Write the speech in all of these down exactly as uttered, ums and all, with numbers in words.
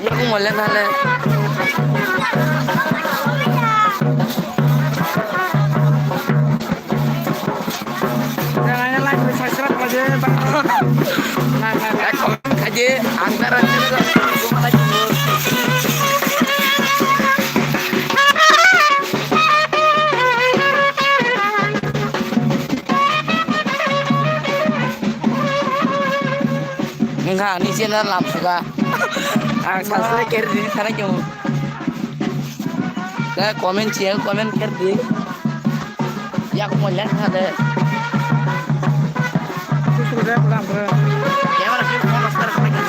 Yakung mole nale. Kaje, ang tara. Wngkha ani channel lamsuka. Ang subscribe khe rwdi, sana khe. Tei comment siya, comment khe rwdi. Yak mo lek na de. Camera sih phone oscar khe rwdi.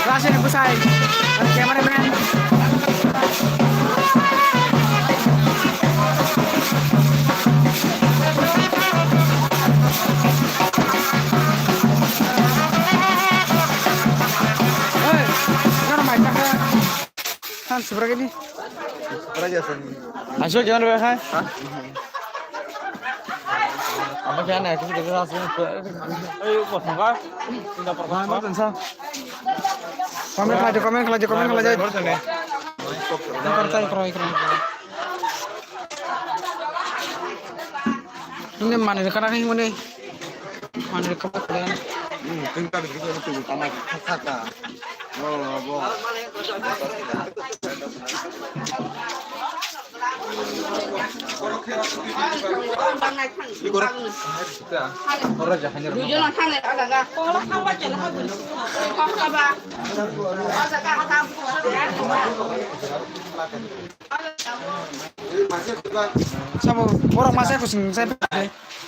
Rasen bwsai, cameraman. Hey, nang mai ta. Kan subra gini. Subra jasa ni. Aso jangan bai khai. Ha? Apa jangan ya, kita kita langsung ke. Ayo, kau tangga. Tidak pernah. Mana tu sa? Comment khalai, comment khalai, comment khalai. Ikram, ikram, ikram. Ini mana dekat ni mana? Mana dekat ni? Hmm, tingkat itu itu tanah kata. Sabo, borok masa kusung sai.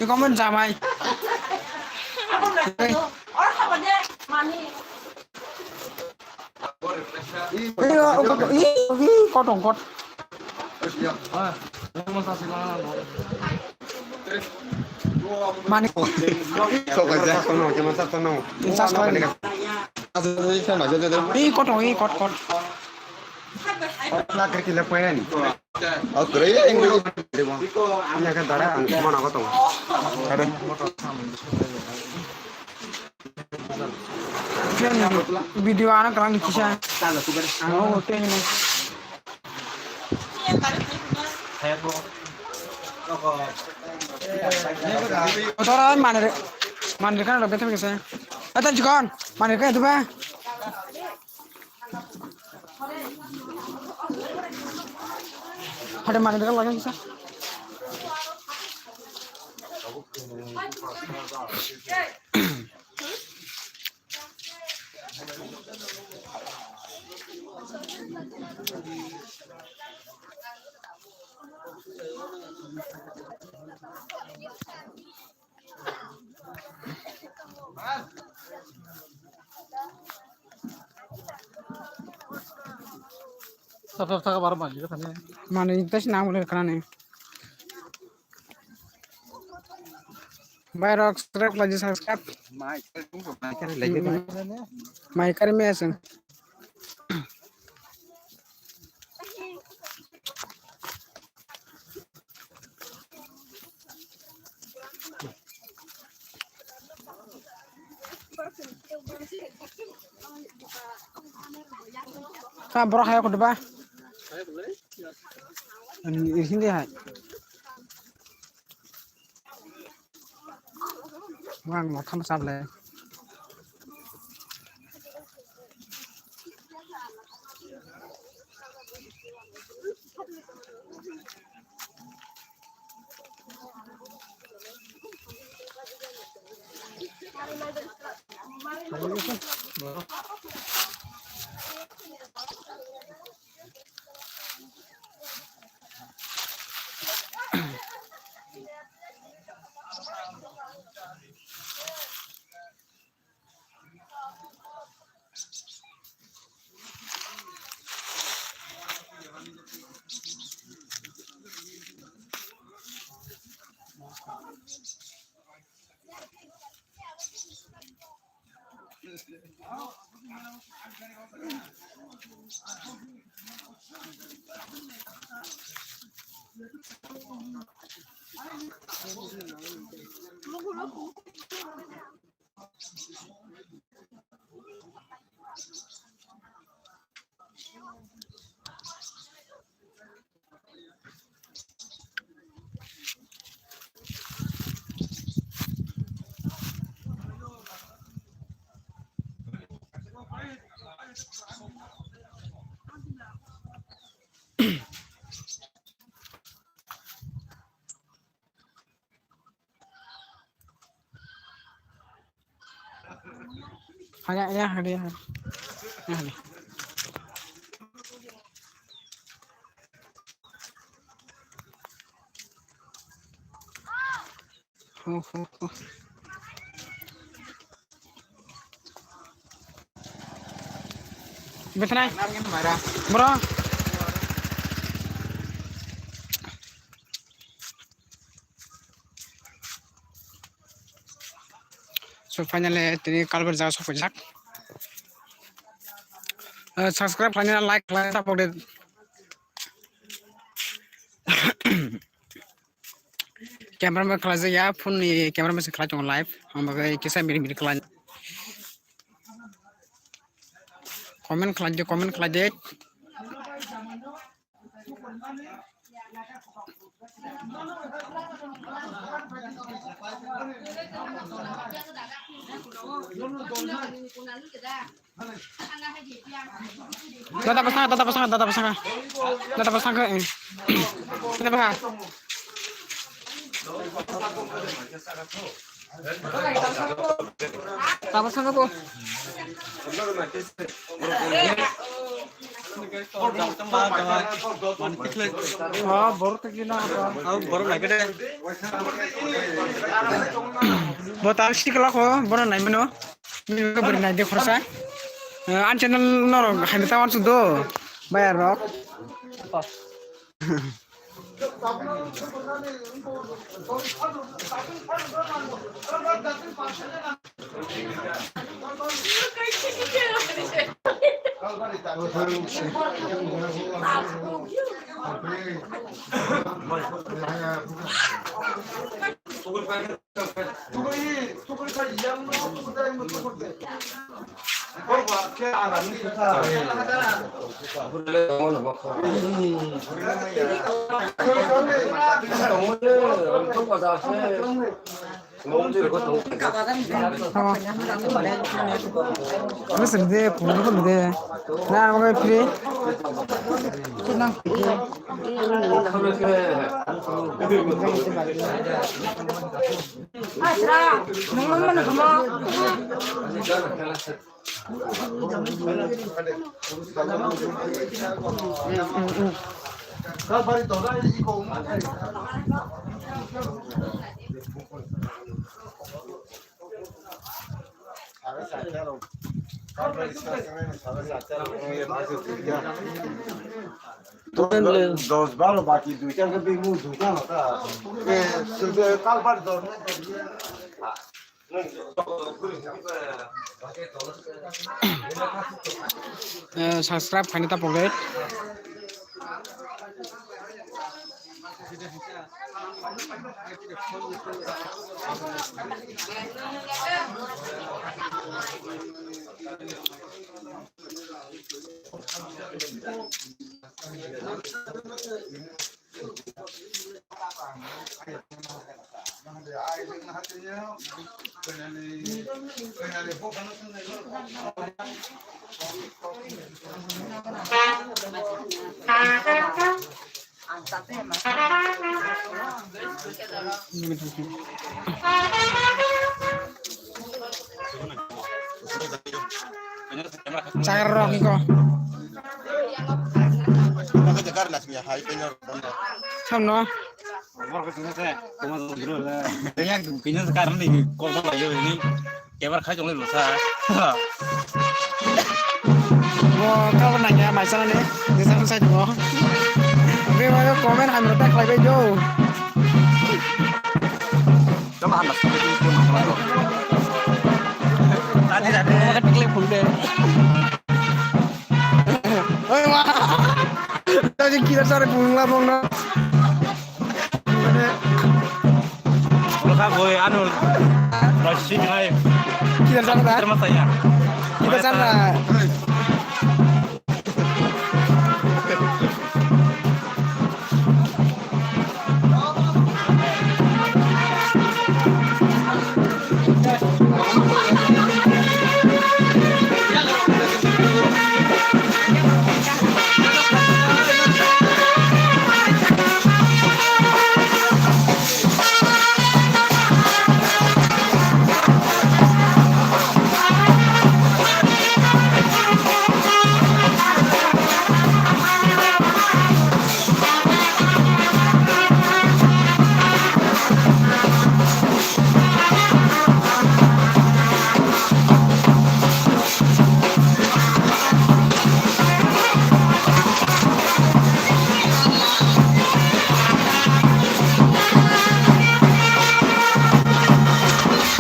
Iko mon jamai. Ih, ih, ih, kotong kot. Mani. Sok aja, sono, cuma satu sono. Sas kali. Ih, kotong, ih, kot, kot. Lakar kila poyan. Oh, kere ya, yang dulu. Ini akan tara, ang mana kotong. Ada. Video ana kerang kisa. Oh, oke ini. Kotor mana re? Mana re kan ada betul kisa. Ada juga mana re kan itu ba? Ada mana re kan lagi kisa. Sab sab thaka bar manjak thani. Mani tas nang boleh kana ne. Bai rok subscribe khlai di, subscribe. Mai kari me aswng. Ka borok hai ko diba? Ini sini hai. Wang mo tham sable. Hanya, ya, hadi, ya, hadi. Ho, ho, ho. Bethanai. Bro. So finally tini Kalbar jaga sokphaijak. Eh, subscribe khlaina, like khlaina, support de. Camera man khlaijak ya, phone ni camera man se khlai tongo live. Ang bagwi kisa miri miri khlai. Comment khlai de, comment khlai de. Dada pasang, dada pasang, dada pasang. Dada pasang ke. Dada pasang. Tabo sangka po. Ah, borok tagi na apa? Ah, borok lagi deh. Bo tang sikla ko, bono nai mano. Ni ko beri nai de khorsa. Eh, an channel norok hai ta wan sudo. Bayar rok. Ano sini de, puno ko de. Na, ano ko free. Dos baro baki duita ke big move duita hota. Eh, sebe kalbar dor na. Eh, subscribe khaina ta pore. Chakra rok iko. Samno. Kebar khai tonglailo sa. Bo kabo nangya maisa nani. Nisa sai mo. Be wa comment hamro tak lai be jo. Tadi tadi. Klik phone de. Oi ma. Tadi kira sare phone la phone na. Wala ka goi anu. Rashid hai. Kira sare da. Terima saya. Kira sare.